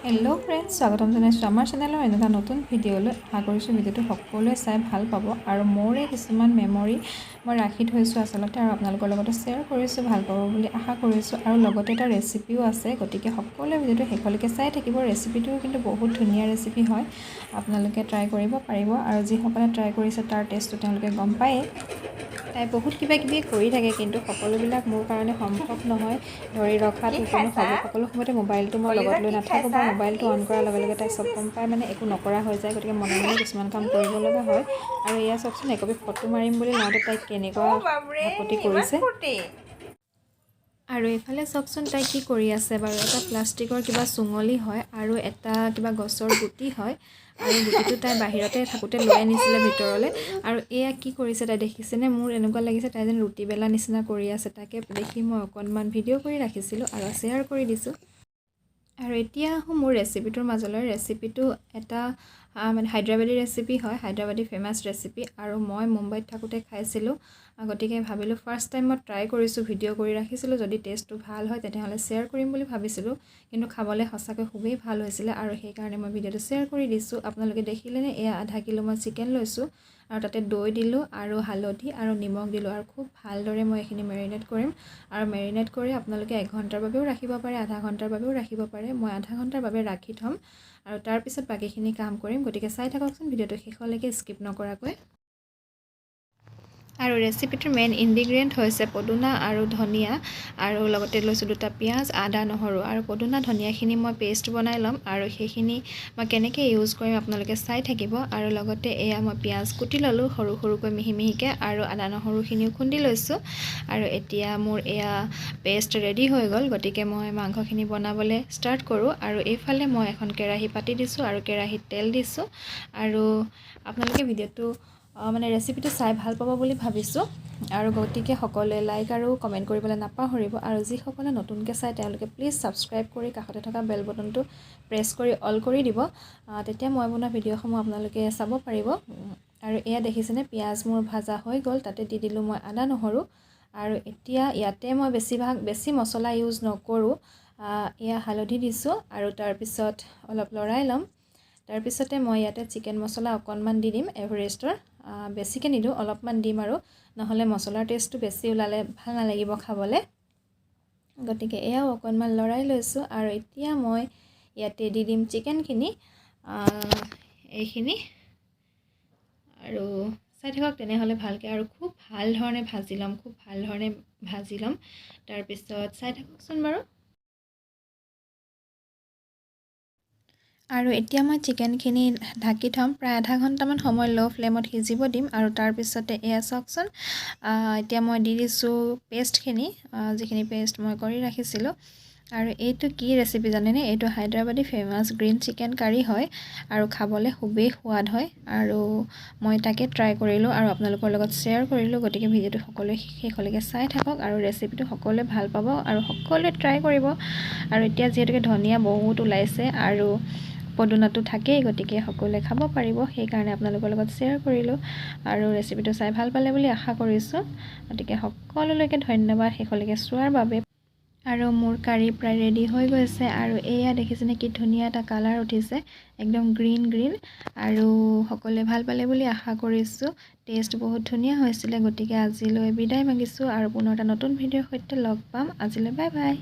Hello' friends, স্বাগতম জনাইছোঁ আমাৰ চেনেলৰ এনেকুৱা নতুন ভিডিঅ'লৈ। আশা কৰিছোঁ ভিডিঅ'টো সকলোৱে চাই ভাল পাব। আৰু মোৰে কিছুমান মেমৰি মই ৰাখি থৈছোঁ আচলতে আৰু আপোনালোকৰ লগতো শ্বেয়াৰ কৰিছোঁ, ভাল পাব বুলি আশা কৰিছোঁ। আৰু লগতে এটা ৰেচিপিও আছে, গতিকে সকলোৱে ভিডিঅ'টো শেষলৈকে চাই থাকিব। ৰেচিপিটোও কিন্তু বহুত ধুনীয়া ৰেচিপি হয়, আপোনালোকে ট্ৰাই কৰিব পাৰিব। আৰু যিসকলে ট্ৰাই কৰিছে, তাৰ টেষ্টটো তেওঁলোকে গম পায়েই। তাই বহুত কিবা কিবি কৰি থাকে, কিন্তু সকলোবিলাক মোৰ কাৰণে সম্ভৱ নহয় ধৰি ৰখাটো। কি কিয়নো খাইছা? সকলো সময়তে মোবাইলটো মই লগত কলিজা, লৈ কি নাথাকোঁ বা খাইছা? মোবাইলটো অন ইচ কৰাৰ ইচ লগে ইচ লগে তাই ইচ চব ইচ গম পাই, মানে একো নকৰা হৈ যায়। গতিকে মনে মনে কিছুমান কাম কৰিব লগা হয়। আৰু এয়া চাওকচোন, একপি ফটো মাৰিম বুলি লওঁতে তাইক কেনেকুৱা অ' বাপৰে, আপত্তি ইমান কৰিছে। ফূৰ্তি! আৰু এইফালে চাওকচোন, তাই কি কৰি আছে বাৰু। এটা প্লাষ্টিকৰ কিবা চুঙলি হয় আৰু এটা কিবা গছৰ গুটি হয় আৰু গুটিটো তাই বাহিৰতে থাকোঁতে লৈ আনিছিলে ভিতৰলৈ। আৰু এয়া কি কৰিছে তাই, দেখিছেনে? মোৰ এনেকুৱা লাগিছে তাই যেন ৰুটি বেলা নিচিনা কৰি আছে। তাকে দেখি মই অকণমান ভিডিঅ' কৰি ৰাখিছিলোঁ আৰু শ্বেয়াৰ কৰি দিছোঁ। আৰু এতিয়া আহোঁ মোৰ ৰেচিপিটোৰ মাজলৈ। ৰেচিপিটো এটা মানে হায়দৰাবাদী ৰেচিপি হয়, হায়দৰাবাদী ফেমাছ ৰেচিপি। আৰু মই মুম্বাইত থাকোঁতে খাইছিলোঁ, গতিকে ভাবিলোঁ ফাৰ্ষ্ট টাইম মই ট্ৰাই কৰিছোঁ, ভিডিঅ' কৰি ৰাখিছিলোঁ। যদি টেষ্টটো ভাল হয়, তেনেহ'লে শ্বেয়াৰ কৰিম বুলি ভাবিছিলোঁ। কিন্তু খাবলৈ সঁচাকৈ খুবেই ভাল হৈছিলে আৰু সেইকাৰণে মই ভিডিঅ'টো শ্বেয়াৰ কৰি দিছোঁ। আপোনালোকে দেখিলেনে? এয়া 0.5 কিলো মই চিকেন লৈছোঁ আৰু তাতে দৈ দিলোঁ আৰু হালধি আৰু নিমখ দিলোঁ আৰু খুব ভালদৰে মই এইখিনি মেৰিনেট কৰিম। আৰু মেৰিনেট কৰি আপোনালোকে 1 ঘণ্টাৰ বাবেও ৰাখিব পাৰে, আধা ঘণ্টাৰ বাবেও ৰাখিব পাৰে। মই আধা ঘণ্টাৰ বাবে ৰাখি থ'ম আৰু তাৰপিছত বাকীখিনি কাম কৰিম। গতিকে চাই থাককচোন ভিডিঅ'টো শেষলৈকে স্কিপ নকৰাকৈ। আৰু ৰেচিপিটোৰ মেইন ইনগ্ৰিডিয়েণ্ট হৈছে পদুনা আৰু ধনিয়া আৰু লগতে লৈছোঁ দুটা পিঁয়াজ, আদা, নহৰু। আৰু পদুনা ধনিয়াখিনি মই পেষ্ট বনাই ল'ম আৰু সেইখিনি মই কেনেকৈ ইউজ কৰিম, আপোনালোকে চাই থাকিব। আৰু লগতে এয়া মই পিঁয়াজ কুটি ল'লোঁ সৰু সৰুকৈ, মিহি মিহিকৈ আৰু আদা নহৰুখিনিও খুন্দি লৈছোঁ। আৰু এতিয়া মোৰ এয়া পেষ্ট ৰেডি হৈ গ'ল, গতিকে মই মাংসখিনি বনাবলৈ ষ্টাৰ্ট কৰোঁ। আৰু এইফালে মই এখন কেৰাহী পাতি দিছোঁ আৰু কেৰাহীত তেল দিছোঁ। আৰু আপোনালোকে ভিডিঅ'টো মানে ৰেচিপিটো চাই ভাল পাব বুলি ভাবিছোঁ আৰু গতিকে সকলোৱে লাইক আৰু কমেণ্ট কৰিবলৈ নাপাহৰিব। আৰু যিসকলে নতুনকৈ চায়, তেওঁলোকে প্লিজ ছাবস্ক্ৰাইব কৰি কাষতে থকা বেল বটনটো প্ৰেছ কৰি অল কৰি দিব। তেতিয়া মই বনোৱা ভিডিঅ'সমূহ আপোনালোকে চাব পাৰিব। আৰু এয়া দেখিছেনে, পিঁয়াজ মোৰ ভাজা হৈ গ'ল। তাতে দি দিলোঁ মই আদা নহৰু। আৰু এতিয়া ইয়াতে মই বেছিভাগ বেছি মছলা ইউজ নকৰোঁ। এয়া হালধি দিছোঁ আৰু তাৰপিছত অলপ লৰাই ল'ম। তাৰপিছতে মই ইয়াতে চিকেন মছলা অকণমান দি দিম এভাৰেষ্টৰ। বেছিকৈ নিদিওঁ, অলপমান দিম আৰু নহ'লে মছলাৰ টেষ্টটো বেছি ওলালে ভাল নালাগিব খাবলৈ। গতিকে এয়াও অকণমান লৰাই লৈছোঁ আৰু এতিয়া মই ইয়াতে দি দিম চিকেনখিনি এইখিনি। আৰু চাই থাকক তেনেহ'লে ভালকৈ। আৰু খুব ভাল ধৰণে ভাজি ল'ম, খুব ভাল ধৰণে ভাজি ল'ম। তাৰপিছত চাই থাককচোন বাৰু। আৰু এতিয়া মই চিকেনখিনি ঢাকি থ'ম। প্ৰায় আধা ঘণ্টামান সময় ল' ফ্লেমত সিজিব দিম। আৰু তাৰপিছতে এয়া চাওকচোন, এতিয়া মই দি দিছোঁ পেষ্টখিনি, যিখিনি পেষ্ট মই কৰি ৰাখিছিলোঁ। আৰু এইটো কি ৰেচিপি জানেনে? এইটো Hyderabadi famous green chicken curry হয় আৰু খাবলৈ খুবেই সোৱাদ হয়। আৰু মই তাকে ট্ৰাই কৰিলোঁ আৰু আপোনালোকৰ লগত শ্বেয়াৰ কৰিলোঁ। গতিকে ভিডিঅ'টো সকলোৱে শেষলৈকে চাই থাকক আৰু ৰেচিপিটো সকলোৱে ভাল পাব আৰু সকলোৱে ট্ৰাই কৰিব। আৰু এতিয়া যিহেতুকে ধনিয়া বহুত ওলাইছে আৰু পদুনাটো থাকেই, গতিকে সকলোৱে খাব পাৰিব। সেইকাৰণে আপোনালোকৰ লগত শ্বেয়াৰ কৰিলোঁ আৰু ৰেচিপিটো চাই ভাল পালে বুলি আশা কৰিছোঁ। গতিকে সকলোলৈকে ধন্যবাদ শেষলৈকে চোৱাৰ বাবে। আৰু মোৰ কাৰী প্ৰায় ৰেডি হৈ গৈছে। আৰু এয়া দেখিছেনে, কি ধুনীয়া এটা কালাৰ উঠিছে, একদম গ্ৰীণ গ্ৰীণ। আৰু সকলোৱে ভাল পালে বুলি আশা কৰিছোঁ। টেষ্ট বহুত ধুনীয়া হৈছিলে। গতিকে আজিলৈ বিদায় মাগিছোঁ আৰু পুনৰ এটা নতুন ভিডিঅ'ৰ সৈতে লগ পাম। আজিলৈ বাই বাই।